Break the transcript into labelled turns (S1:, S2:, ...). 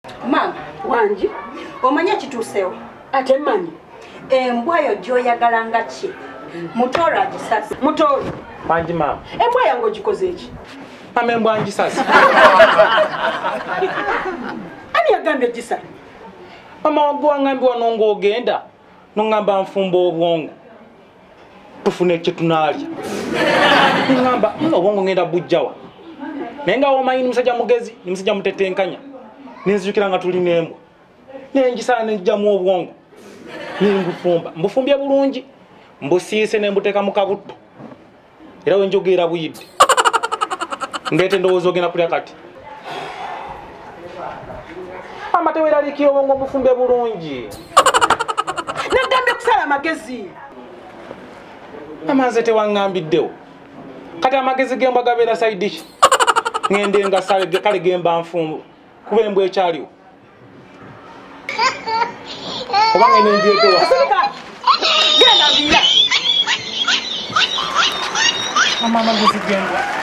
S1: Maama
S2: wangi
S1: omanye kituusewo
S2: ate mmanyi
S1: embwa yo gy'oyagala nga ki Mutoro agisase.
S2: Mutoro
S3: wangi maama,
S2: embwa yange ogikoze eki?
S3: Maama embwa ngisase.
S2: Ani yagambye gisala?
S3: Mama wagwe wangambye wano ng'ogenda noŋŋamba nfumba obwongo tufune kye tunaalya. Ŋŋamba obwongo ngenda bujjawa, naye nga womanyi ni musajja mugezi ni musajja mutetenkanya, nenzijukira nga tulina embwa nengisala nenjjamu obwongo nembufumba, mbufumbye bulungi mbusiise nembuteeka mu kabutto era wenjogeera buyidde. Ndeete ndowooza ogenda kulya kati. Mama teweeraliikirira obwongo mbufumbye bulungi.
S2: Nagambye kusala amagezi.
S3: Mama nze tewaŋŋambiddewo. Kati amagezi g'embwa gabeera sayidi ki? Ŋŋende nga kale gemba nfumbo kuba embwa ekyaliwo. Oba ŋŋende njeetewa.
S2: Genda nviira.
S3: Mama amagezi g'embwa.